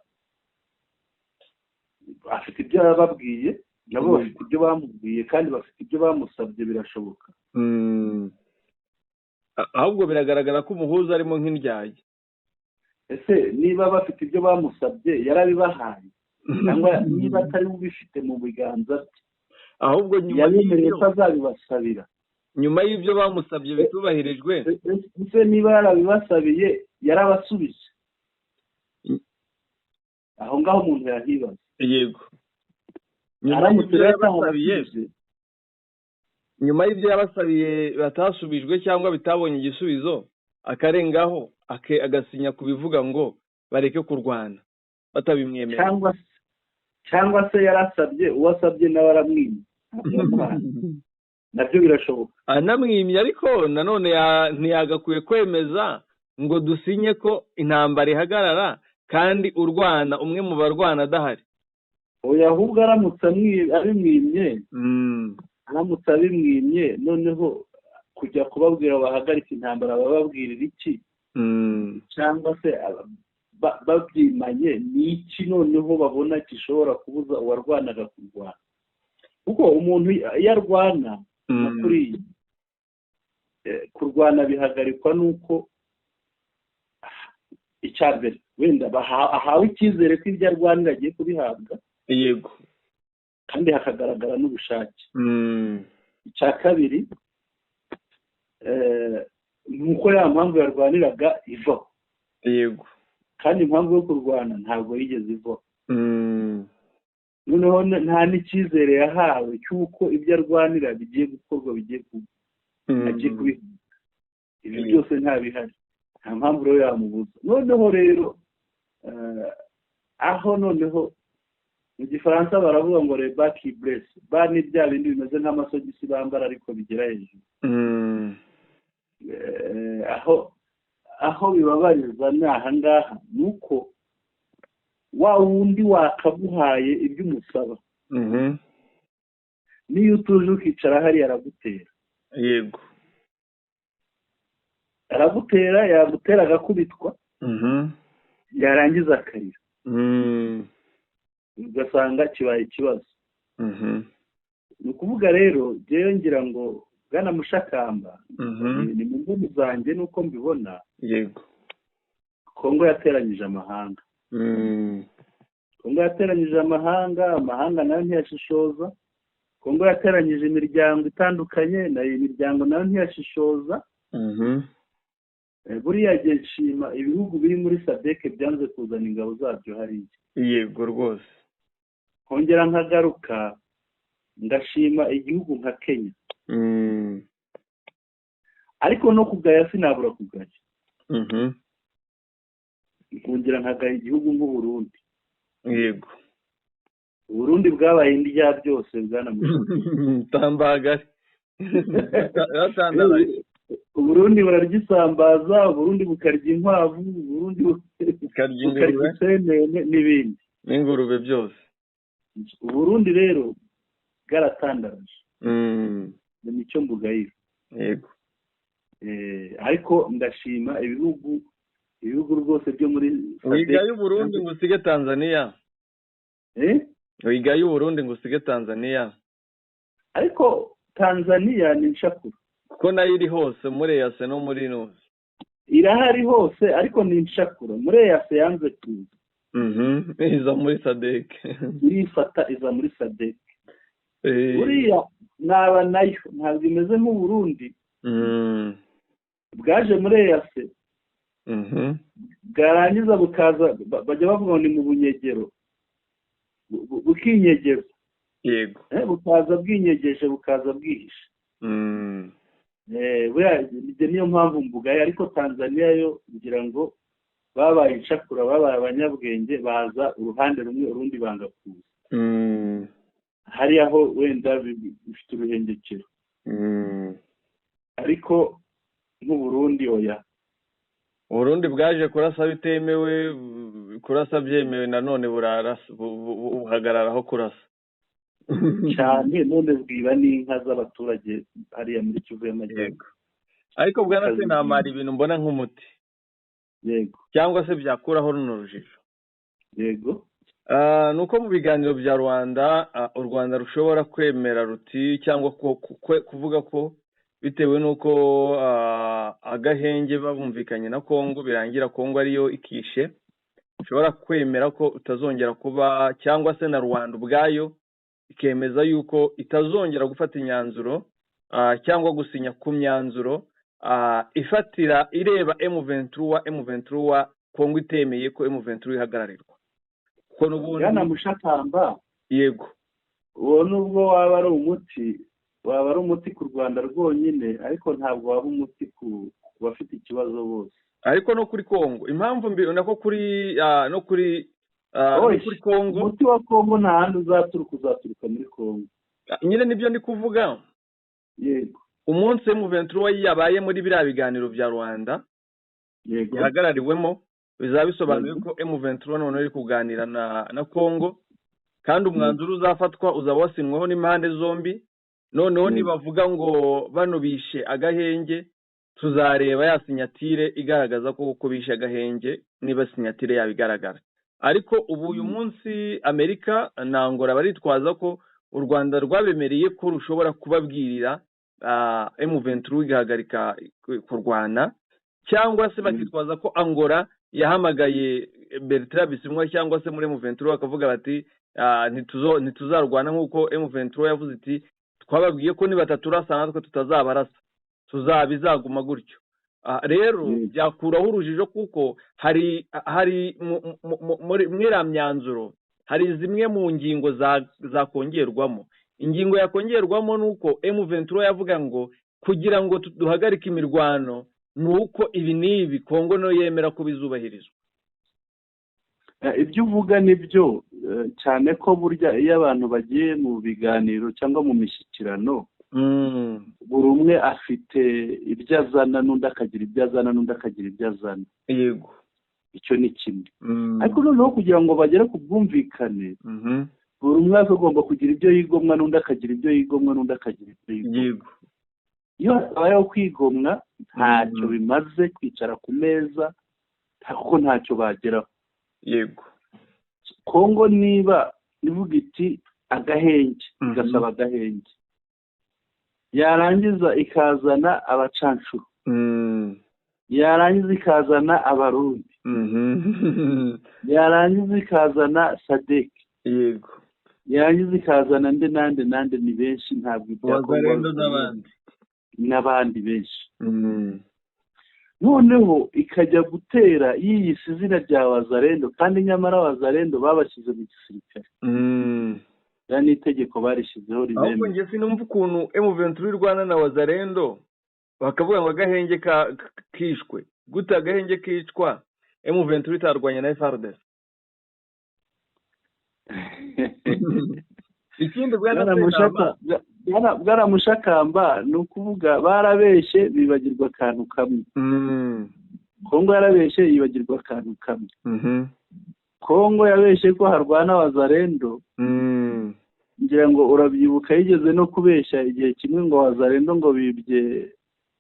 afite ibyo yababwiye, nabo bafite ibyo bamubwiye, kandi bafite ibyo bamusabye, birashoboka. Ahubwo biragaragara ko umuhuza arimo nk'indyaya. Ese niba bafite ibyo bamusabye, yarabibahaye? Cyangwa niba atari ubifite mu biganza bye, ahubwo nyuma yabemereye ko azabibasabira? Nyuma y'ibyo bamusabye bitubahirijwe. Ese niba yarabibasabiye, yarabasubije? Aho ngaho umuntu yahibaza. Yego, nyuma y'ibyo yabasabiye batasubijwe cyangwa bitabonye igisubizo, akarengaho agasinya kubivuga ngo bareke kurwana batabimwemerera. Cyangwa se yarasabye, uwasabye nawe aramwimye, nabyo birashoboka. Anamwimye, ariko nanone ntiyagakwiye kwemeza ngo dusinye ko intambara ihagarara kandi urwana, umwe mu barwana adahari. Oya, ahubwo aramutse abimwimye, aramutse abimwimye, noneho kujya kubabwira bahagarika intambara, bababwirira iki? Cyangwa se babyimanye, ni iki noneho babona gishobora kubuza uwarwanaga kurwana? Kuko umuntu iyo arwana kuriya, kurwana bihagarikwa n'uko icya mbere wenda ahawe icyizere ko ibyo arwanira agiye kubihabwa. Kandi hakagaragara n'ubushake. Icya kabiri ni uko ya mpamvu yarwaniraga ivaho. Kandi impamvu yo kurwana ntabwo yigeze ivaho. Noneho nta n'icyizere yahawe cy'uko ibyo arwanira bigiye gukorwa, bigiye agiye kubihabwa. Ibi byose ntabihari, nta mpamvu rero yamubuza. Noneho rero aho noneho mu Gifaransa baravuga ngo les bas qui blessent. Bas ni bya bindi bimeze nk'amasogisi bambara ariko bigera hejuru. Aho bibabariza ni aha ngaha, ni uko wa wundi wakaguhaye ibyo umusaba, niyo utuje ukicara hariya, aragutera. Aragutera, yagutera agakubitwa, yarangiza akarira, ugasanga kibaye ikibazo. Ni ukuvuga rero, ngewe ngira ngo bwana Mushakamba, ni mu mboni zanjye nuko mbibona, Kongo yateranyije amahanga. Kongo yateranyije amahanga, amahanga nayo ntiyashishoza. Kongo yateranyije imiryango itandukanye, nayo imiryango nayo ntiyashishoza. Buriya gihe nshima ibihugu biri muri SADC byanze kuzana ingabo zabyo hariya. Yego rwose. Nkongera nkagaruka ndashima igihugu nka Kenya. Ariko no kugaya sinabura kugaya. Nkongera nkagaya igihugu nk'Uburundi. Uburundi bwabaye indya byose, bwana Mushaka. Tambagari. Uburundi burarya isambaza, Uburundi bukarya inkwavu, Uburundi bukarya bukarya isenene n'ibindi n'ingurube byose. Uburundi rero bwaratandaraje, nicyo mbugayira. Yego. Ariko ndashima ibihugu rwose byo muri wigaye Uburundi ngo usige Tanzania. Wigaye Uburundi ngo usige Tanzania. Ariko Tanzania ni inshakura, kuko nayo iri hose muri EAC no muri NUS. Irahari hose ariko ni inshakura. Muri EAC yanze kuza. Iza muri SADC. Irifata iza muri SADC. Buriya naba nayo ntabwo imeze nk'Uburundi. Bwaje muri EAC. Bwarangiza bukaza bajya bavuga ngo ni mu bunyegero, bukinyegeza. Yego. Bukaza bwinyegeje, bukaza bwihishe. Niyo mpamvu mbugaye. Ariko Tanzania yo ngira ngo babaye inshakura, babaye abanyabwenge, baza uruhande rumwe urundi banga kuza. Hari aho wenda bifite uruhengekero. Ariko nk'Uburundi oya. Uburundi bwaje kurasa bitemewe, kurasa byemewe nanone buhagararaho kurasa cyane, none bwiba n'inka z'abaturage hariya muri Kivu y'Amajyepfo. Ariko bwana Senamara ibintu mbona nk'umuti. Yego. Cyangwa se byakuraho runo rujijo. Yego. Nuko mu biganiro bya Rwanda, u Rwanda rushobora kwemera ruti cyangwa kuvuga ko bitewe nuko agahenge babumvikanye na Kongo birangira Kongo ariyo ikishe, ushobora kwemera ko utazongera kuba, cyangwa se na Rwanda ubwayo ikemeza yuko itazongera gufata imyanzuro cyangwa gusinya ku myanzuro ifatira ireba M23 Kongo itemeye ko M23 ihagararirwa. Kuko n'ubundi Bwana Mushakamba, yego, uwo nubwo waba ari umuti, waba ari umuti ku Rwanda rwonyine, ariko ntabwo waba umuti ku bafite ikibazo bose. Ariko no kuri Kongo impamvu mbi nako kuri no kuri kuri Kongo, umuti wa Kongo nta handi uzaturuka, uzaturuka muri Kongo nyine, nibyo ndi kuvuga. Yego. Umunsi M23 yabaye muri biriya biganiro bya Rwanda, yego, yahagarariwemo, bizaba bisobanuye ko M23 none iri kuganira na Kongo, kandi umwanzuro uzafatwa uzaba wasinweho n'impande zombi. Noneho nibavuga ngo bano bishe agahenge, tuzareba ya sinyatire igaragaza ko uko bishe agahenge, niba sinyatire yabigaragara. Ariko ubu uyu munsi Amerika na Angola baritwaza ko u Rwanda rwabemereye ko rushobora kubabwirira M23 igahagarika kurwana, cyangwa se bakitwaza ko Angola yahamagaye Bertrand Bisimwa cyangwa se muri M23 bakavuga bati ntituzarwana nk'uko M23 yavuze iti twababwiye ko nibataturasa natwe tutazabarasa, tuzabizaguma gutyo. Rero byakuraho urujijo, kuko hari muri iriya myanzuro hari zimwe mu ngingo zakongerwamo. Ingingo yakongerwamo nuko M23 yavuga ngo kugira ngo duhagarike imirwano nuko ibi n'ibi Kongo no yemera ko bizubahirizwa. Ibyo uvuga nibyo, cyane ko burya iyo abantu bagiye mu biganiro cyangwa mu mishyikirano, buri umwe afite ibyo azana n'undi akagira ibyo azana n'undi akagira ibyo azana. Yego. Icyo ni kimwe. Ariko noneho kugira ngo bagere ku bwumvikane, buri umwe agomba kugira ibyo yigomwa n'undi akagira ibyo yigomwa n'undi akagira ibyo yigomwa. Yego. Iyo habayeho kwigomwa ntacyo bimaze kwicara ku meza, kuko ntacyo bageraho. Yego. Kongo niba ivuga iti agahenge, igasaba agahenge, yarangiza ikazana abacanshuro, yarangiza ikazana abarundi, yarangiza ikazana SADC, yego, yarangiza ikazana nde nande nande, ni benshi, ntabwo ibya Kongo n'abandi benshi. Noneho ikajya gutera yiyise izina rya Wazalendo, kandi nyamara Wazalendo babashyize mu gisirikare. Ya ni itegeko barishyizeho rimwe. Ahubwo njye sinumva ukuntu M23 irwana na Wazalendo bakavuga ngo agahenge kishwe. Gute agahenge kicwa M23 itarwanya na FARDC? Ikindi bwana Bwana Mushakamba, ni ukuvuga barabeshye bibagirwa akantu kamwe. Kongo yarabeshye yibagirwa akantu kamwe. Kongo yabeshye ko harwana Wazalendo. Ngira ngo urabyibuka, yigeze no kubeshya igihe kimwe ngo Wazalendo ngo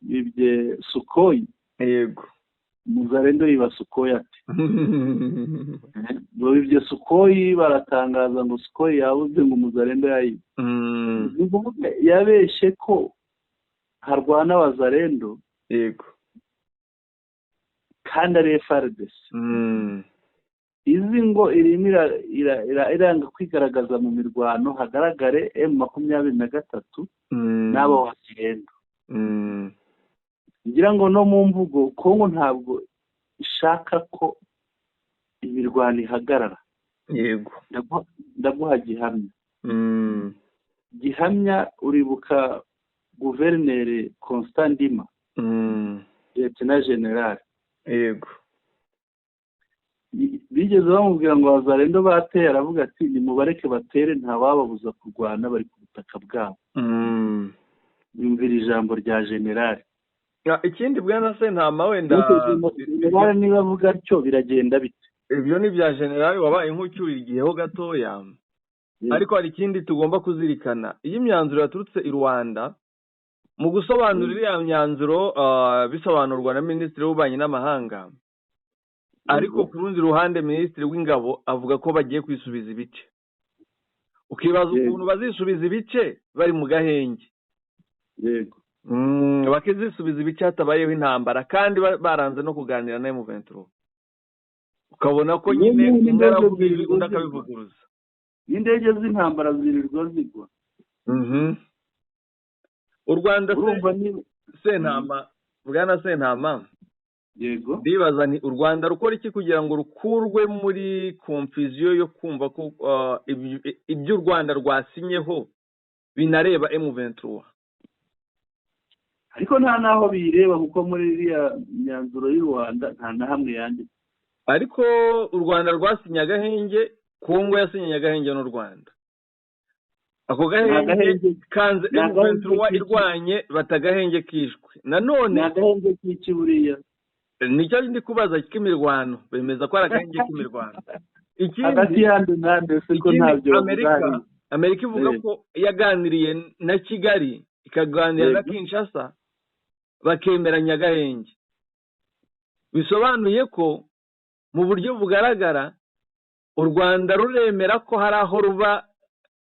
bibye Sukhoi. Muzalendo yiba Sukhoi ati ngo bibye Sukhoi, baratangaza ngo Sukhoi yabuze, ngo Muzalendo yayiba. Ni ukuvuga yabeshye ko harwana Wazalendo kandi ari FARDC. Izi ngo irimo iranga kwigaragaza mu mirwano, hagaragare M23 n'abo Wazalendo. Ngira ngo no mu mvugo, Kongo ntabwo ishaka ko imirwano ihagarara. Ndaguha gihamya. Gihamya, uribuka guverineri Constant Ndima, lieutenant général? Yego. Bigeze bamubwira ngo Wazalendo bateye, aravuga ati: "Nimubareke batere, ntawababuza kurwana, bari ku butaka bwabo." Yumvira ijambo rya generali. Ikindi, bwana Sentama, wenda Generali niba avuga atyo, biragenda bite? Ibyo ni bya generali wabaye nk'ucyurira igihe ho gatoya, ariko hari ikindi tugomba kuzirikana. Iyo imyanzuro yaturutse i Rwanda, mu gusobanura iriya myanzuro, bisobanurwa na minisitiri w'ububanyi n'amahanga, ariko ku rundi ruhande minisitiri w'ingabo avuga ko bagiye kwisubiza ibice, ukibaza ukuntu bazisubiza ibice bari mu gahenge. Bakizisubiza ibice hatabayeho intambara, kandi baranze no kuganira na M23, ukabona ko nyine umwe aravuga ibi, undi akabivuguruza. N'indege z'intambara zirirwa zigwa. U Rwanda, Sentama, bwana Sentama, ndibaza ni u Rwanda rukora iki kugira ngo rukurwe muri confusion yo kumva ko ibyo u Rwanda rwasinyeho binareba M23? Ariko nta n'aho biyireba, kuko muri iriya myanzuro y'u Rwanda nta na hamwe yanditse. Ariko u Rwanda rwasinye agahenge, Kongo yasinye agahenge n'u Rwanda, ako gahenge kanze M23 irwanye, bata agahenge kishwe nanone. Ni agahenge k'iki buriya? Nicyo ndi kubaza, k'imirwano, bemeza ko ari agahenge k'imirwano. Hagati yandi nande se ko ntabyo? Amerika ivuga ko yaganiriye na Kigali, ikaganira na Kinshasa, bakemeranya agahenge, bisobanuye ko mu buryo bugaragara u Rwanda ruremera ko hari aho ruba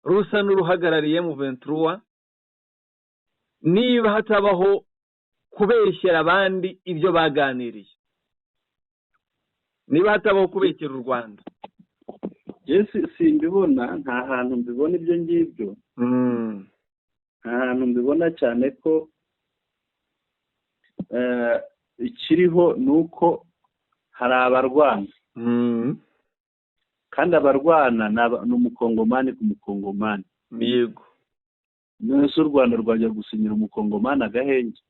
rusa n'uruhagarariye M23, niba hatabaho kubeshyera abandi ibyo baganiriye, niba hatabaho kubeshyera u Rwanda. Simbibona, nta hantu mbibona ibyo ngibyo, nta hantu mbibona, cyane ko ikiriho ni uko hari abarwana, kandi abarwana ni umukongomani ku mukongomani. None se u Rwanda rwajya gusinyira umukongomani agahenge?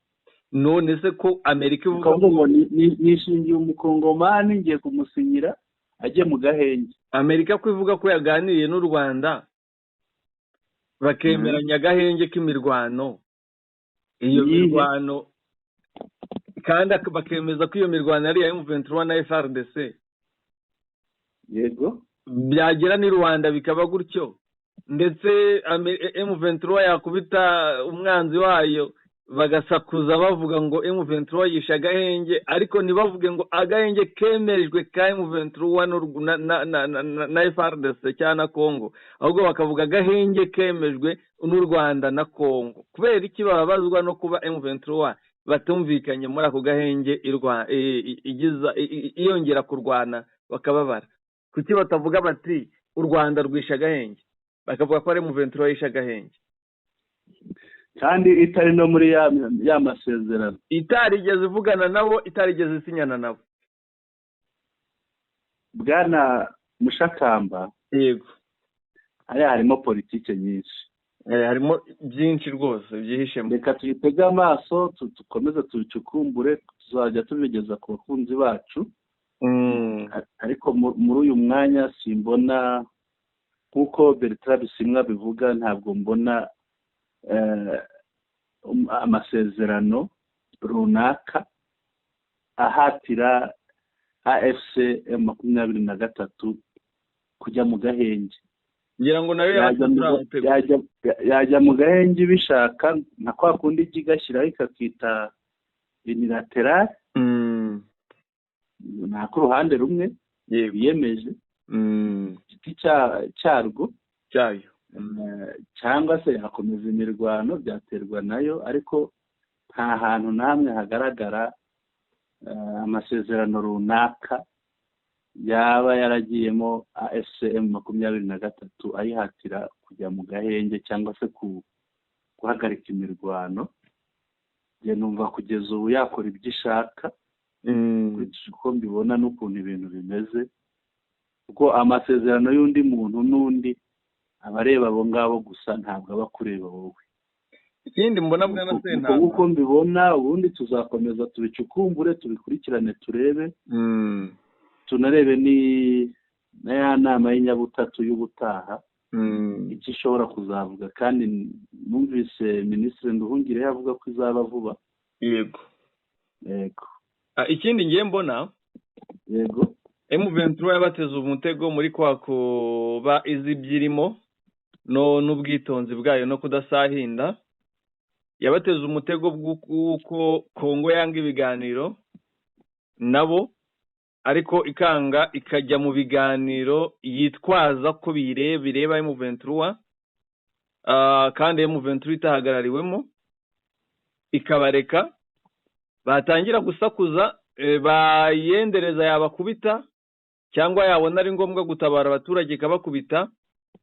None se ko Amerika ivuga ngo nishingiye umukongomani, ngiye kumusinyira ajye mu gahenge? Amerika ko ivuga ko yaganiriye n'u Rwanda, bakemeranya agahenge k'imirwano, iyo mirwano kandi bakemeza ko iyo mirwano ari iya M23 na FARDC, byagera n'i Rwanda bikaba gutyo, ndetse M23 yakubita umwanzi wayo bagasakuza bavuga ngo M23 yishe agahenge, ariko ntibavuge ngo agahenge kemerejwe ka M23 na FARDC cyangwa na Congo, ahubwo bakavuga agahenge kemejwe n'u Rwanda na Congo. Kubera iki bababazwa no kuba M23 batumvikanye muri ako gahenge, iyongera kurwana bakababara? Kuki batavuga bati u Rwanda rwishe agahenge, bakavuga ko ari M23 yishe agahenge? Kandi itari no muri ya masezerano. Itarigeze ivugana nabo, itarigeze isinyana nabo. Bwana Mushakamba, hariya harimo politike nyinshi. Harimo byinshi rwose byihishemo. Reka tuyitege amaso, dukomeze tubicukumbure, tuzajya tubigeza ku bakunzi bacu. Ariko muri uyu mwanya simbona, nk'uko Bertrand Bisimwa bivuga, ntabwo mbona. Amasezerano runaka ahatira AFC M23 kujya mu gahenge. Ngira ngo nayo yajya mu gahenge bishaka, nka kwa kundi ijya igashyiraho ikakita unilateral, nta ku ruhande rumwe biyemeje giti cyarwo cyayo, cyangwa se yakomeza imirwano, byaterwa nayo. Ariko nta hantu namwe hagaragara amasezerano runaka yaba yaragiyemo AFC M23 ayihatira kujya mu gahenge cyangwa se guhagarika imirwano. Njye numva kugeza ubu yakora ibyo ishaka, nkurikije uko mbibona n'ukuntu ibintu bimeze, kuko amasezerano y'undi muntu n'undi aba areba abo ngabo gusa, ntabwo aba akureba wowe. Ikindi mbona bwana Sentama, uko mbibona, ubundi tuzakomeza tubicukumbure, tubikurikirane, turebe, tunarebe ni na ya nama y'inyabutatu y'ubutaha icyo ishobora kuzavuga. Kandi numvise Minisitiri Nduhungirehe avuga ko izaba vuba. Yego. Yego. Ikindi ngiye mbona, yego, M23 yabateze umutego muri kwa kuba izi byirimo no n'ubwitonzi bwayo no kudasahinda. Yabateze umutego bw'uko Kongo yanga ibiganiro nabo, ariko ikanga ikajya mu biganiro yitwaza ko bireba M23, kandi M23 itahagarariwemo, ikabareka batangira gusakuza, bayendereza yabakubita, cyangwa yabona ari ngombwa gutabara abaturage ikabakubita,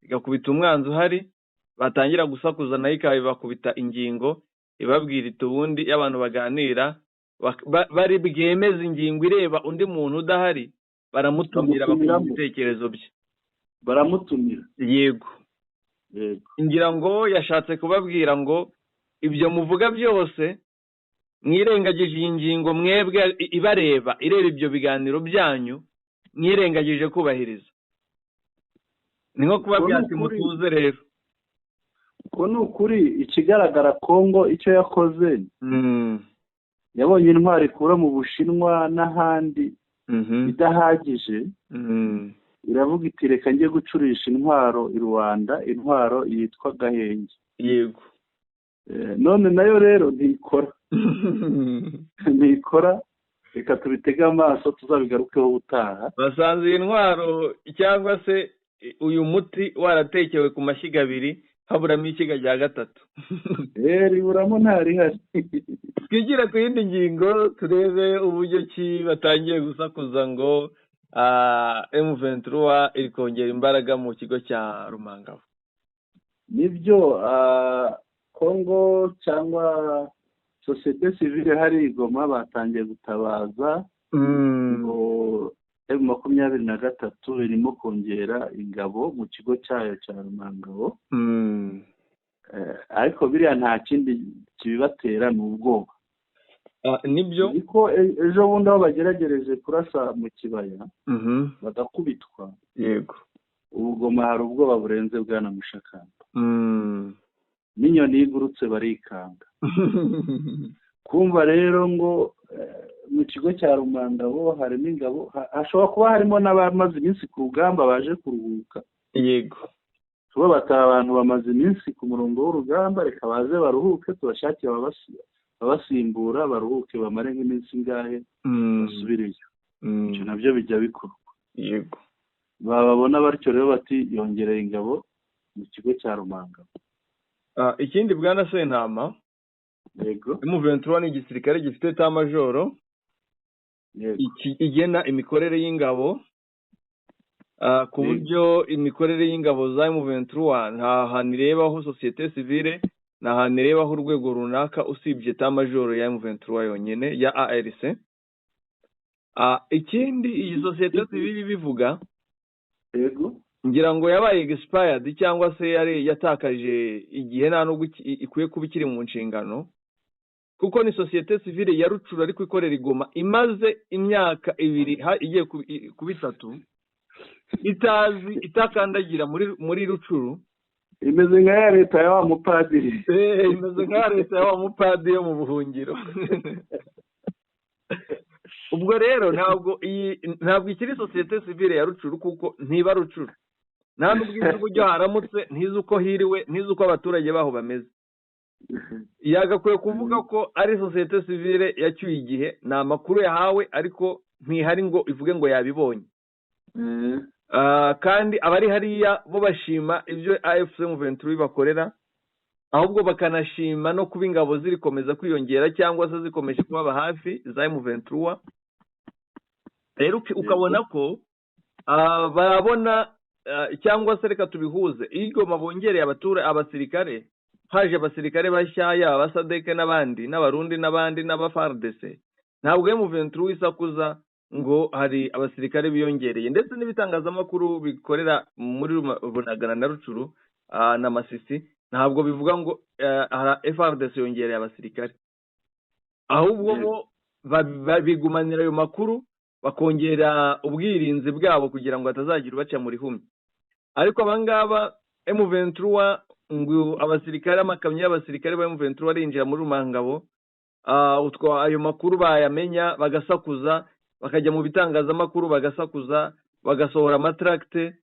igakubita umwanzi uhari. Batangira gusakuza nayo ikabibakubita ingingo, ibabwira iti ubundi iyo abantu baganira bari bwemeze ingingo ireba undi muntu udahari, baramutumira bakumva ibitekerezo bye, baramutumira. Yego. Ngira ngo yashatse kubabwira ngo ibyo muvuga byose mwirengagije iyi ngingo mwebwe ibareba, ireba ibyo biganiro byanyu mwirengagije kubahiriza. Ni nko kubabwira ati mutuze rero. Ko ni ukuri, ikigaragara Kongo icyo yakoze, yabonye intwaro ikura mu Bushinwa n'ahandi idahagije, iravuga iti reka njye gucurisha intwaro i Rwanda, intwaro yitwa gahenge. Yego. None nayo rero ntikora, ntikora. Reka tubitege amaso, tuzabigarukeho ubutaha. Basanze iyi ntwaro cyangwa se uyu muti waratekewe ku mashyiga abiri, haburamo ishyiga rya gatatu. Riburamo ntarihari. Twigire ku yindi ngingo, turebe uburyo ki batangiye gusakuza ngo M23 iri kongera imbaraga mu kigo cya Rumangabo. Nibyo, Kongo cyangwa société civile hari Goma batangiye gutabaza ngo M23 irimo kongera ingabo mu kigo cyayo cya Rumangabo. Ariko biriya nta kindi kibibatera, ni ubwoba. Nibyo. Niko ejo bundi aho bageragereje kurasa mu kibaya bagakubitwa. Yego. Ubu Goma hari ubwoba burenze bwana Mushakamba. N'inyoni igurutse barikanga. Kumva rero ngo mu kigo cya Rumangabo harimo ingabo, hashobora kuba harimo n'abamaze iminsi ku rugamba baje kuruhuka. Yego. Tuba bataha abantu bamaze iminsi ku murongo w'urugamba, reka baze baruhuke, tubashakire ababasimbura, baruhuke bamare nk'iminsi ingahe basubireyo. Ibyo nabyo bijya bikorwa. Yego. Bababona batyo rero bati yongereye ingabo mu kigo cya Rumangabo. Ikindi bwana Sentama, yego, M23 ni igisirikare gifite état major igena imikorere y'ingabo, ku buryo imikorere y'ingabo za M23 nta hantu irebaho société civile, nta hantu irebaho urwego runaka usibye état major ya M23 yonyine ya ARC. Ikindi iyi société civile ibivuga, yego, ngira ngo yabaye expired cyangwa se yari yatakaje igihe, nta nubwo ikwiye kuba ikiri mu nshingano, kuko ni société civile ya Rucuru ariko ikorera Igoma, imaze imyaka 2 igiye kuba 3 itazi, itakandagira muri Rucuru. Imeze nka ya leta ya wa mupadiri. Imeze nka ya leta ya wa mupadiri yo mu buhungiro. Ubwo rero ntabwo ikiri sosiyete sivile ya Rucuru, kuko ntiba Rucuru, nta n'ubwo izi uburyo haramutse, ntizi uko hiriwe, ntizi uko abaturage baho bameze. Yagakwiye kuvuga ko ari sosiyete sivile yacyuye igihe, ni amakuru yahawe ariko ntihari ngo ivuge ngo yabibonye. Kandi abari hariya bo bashima ibyo AFC M23 bakorera, ahubwo bakanashima no kuba ingabo zirikomeza kwiyongera cyangwa se zikomeje kubaba hafi za M23. Rero ukabona ko barabona, cyangwa se reka tubihuze, iyo bongereye abasirikare, haje abasirikare bashya, yaba abasadeke n'abandi n'abarundi n'abandi n'aba FARDC, ntabwo M23 isakuza ngo hari abasirikare biyongereye. Ndetse n'ibitangazamakuru bikorera muri Bunagana na Rucuru na Masisi ntabwo bivuga ngo FARDC yongereye abasirikare, ahubwo bo bigumanira ayo makuru bakongera ubwirinzi bwabo kugira ngo hatazagira ubaca muri humye. Ariko abangaba M23 ngo abasirikare, amakamyo y'abasirikare ba M23 arinjira muri Rumangabo, ayo makuru bayamenya bagasakuza, bakajya mu bitangazamakuru bagasakuza, bagasohora amatracte,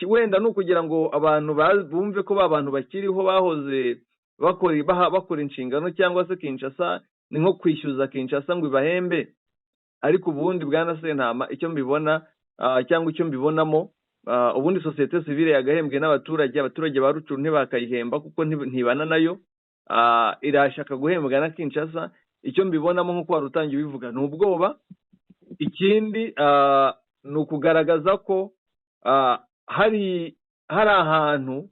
wenda no kugira ngo abantu bumve ko ba bantu bakiriho bahoze bakora inshingano, cyangwa se Kinshasa ni nko kwishyuza Kinshasa ngo ibahembe. Ariko ubundi bwana Sentama, icyo mbibona cyangwa icyo mbibonamo, ubundi sosiyete sivile yagahembwe n'abaturage, abaturage ba Rucuru ntibakayihemba kuko ntibana nayo, irashaka guhembwa na Kinshasa. Icyo mbibonamo nk'uko wari utangiye ubivuga ni ubwoba. Ikindi ni ukugaragaza ko hari ahantu,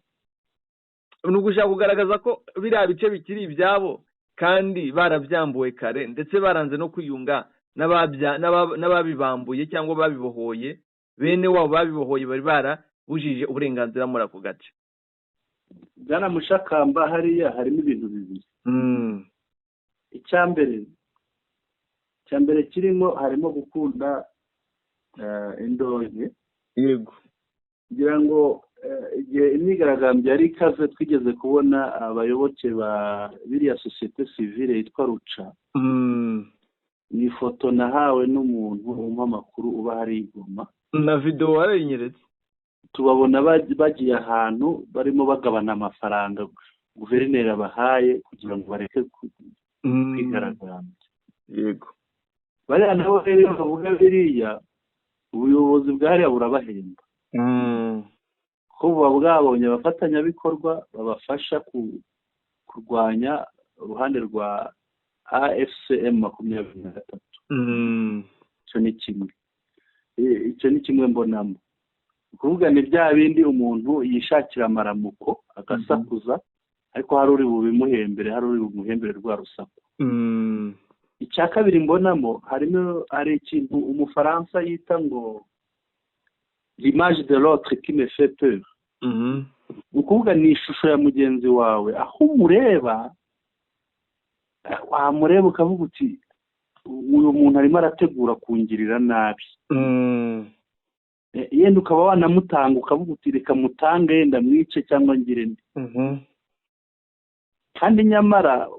ni ugushaka kugaragaza ko biriya bice bikiri ibyabo kandi barabyambuwe kare, ndetse baranze no kwiyunga n'ababibambuye cyangwa babibohoye, bene wabo babibohoye bari barabujije uburenganzira muri ako gace. Bwana Mushakamba, hariya harimo ibintu bibiri. Icya mbere kirimo, harimo gukunda indonke. Yego, kugira ngo igihe imyigaragambyo yari ikaze, twigeze kubona abayoboke ba biriya sosiyete sivile yitwa Ruca. Ni ifoto nahawe n'umuntu umpa amakuru uba hari i Goma, na video warayinyeretse. Tubabona bagiye ahantu barimo bagabana amafaranga guverineri abahaye kugira ngo bareke kwigaragambya. Yego, bariya nabo rero bavuga biriya, ubuyobozi bwa hariya burabahemba, ko buba bwabonye abafatanyabikorwa babafasha kurwanya uruhande rwa AFC M23. Icyo ni kimwe, icyo ni kimwe mbonamo. Kuvuga ni bya bindi umuntu yishakira amaramuko agasakuza, ariko hari uri bubimuhembere, hari uri bumuhembere rwa rusaku. Icya kabiri mbonamo, harimo hari ikintu umufaransa yita ngo l'image de l'autre qui me fait peur. Ukuvuga ni ishusho ya mugenzi wawe, aho umureba wamureba ukavuga uti uyu muntu arimo arategura kungirira nabi. Yenda ukaba wanamutanga ukavuga uti reka mutange, yenda mwice cyangwa ngire ndi. Kandi nyamara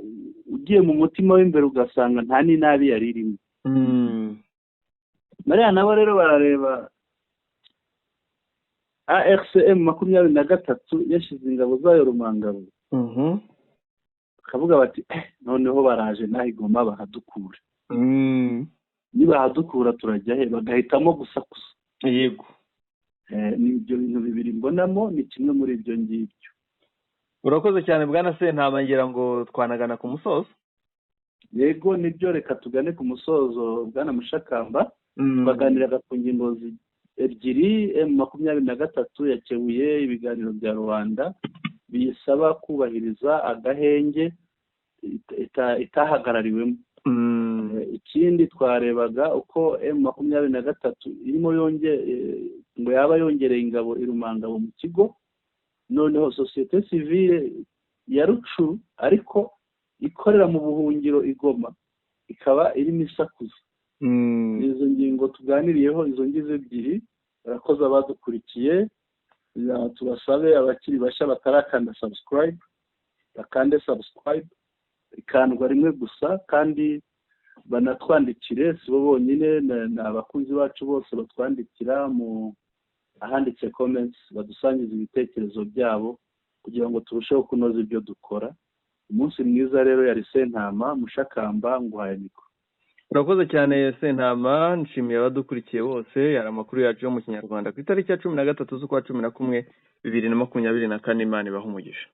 ugiye mu mutima w'imbere ugasanga nta n'inabi yari irimo. Mariya nabo rero barareba AFC M23 yashize ingabo zayo Rumangabo, bakavuga bati noneho baraje naho igoma bahadukura, nibahadukura turajya he? Bagahitamo gusakuza. Yego, ni ibyo bintu bibiri mbonamo, ni kimwe muri ibyo ngibyo. Urakoze cyane bwana Sentama, ngira ngo twanagana ku musozo. Yego nibyo, reka tugane ku musozo bwana Mushakamba. Twaganiraga ku ngingo ebyiri. M23 yakebuye ibiganiro bya Rwanda biyisaba kubahiriza agahenge itahagarariwemo. Ikindi twarebaga uko M23 irimo ngo yaba yongereye ingabo irumangabo mu kigo, noneho sosiyete sivile ya Rucuru ariko ikorera mu buhungiro igoma ikaba irimo isakuza. Izo ngingo tuganiriyeho, izo ngizo ebyiri. Barakoze abadukurikiye, Tubasabe abakiri bashya batarakanda subscribe, bakande subscribe, ikandwa rimwe gusa, kandi banatwandikire. Si bo bonyine, ni abakunzi bacu bose batwandikira mu ahanditse comments, badusangiza ibitekerezo byabo kugira ngo turusheho kunoza ibyo dukora. Umunsi mwiza rero. Yari Sentama Mushakamba, nguhaye mikoro. Urakoze cyane, Sentama. Nshimiye abadukurikiye bose. Yari amakuru yacu yo mu Kinyarwanda ku itariki ya 13 z'ukwa 11 2024. Imana ibahe umugisha.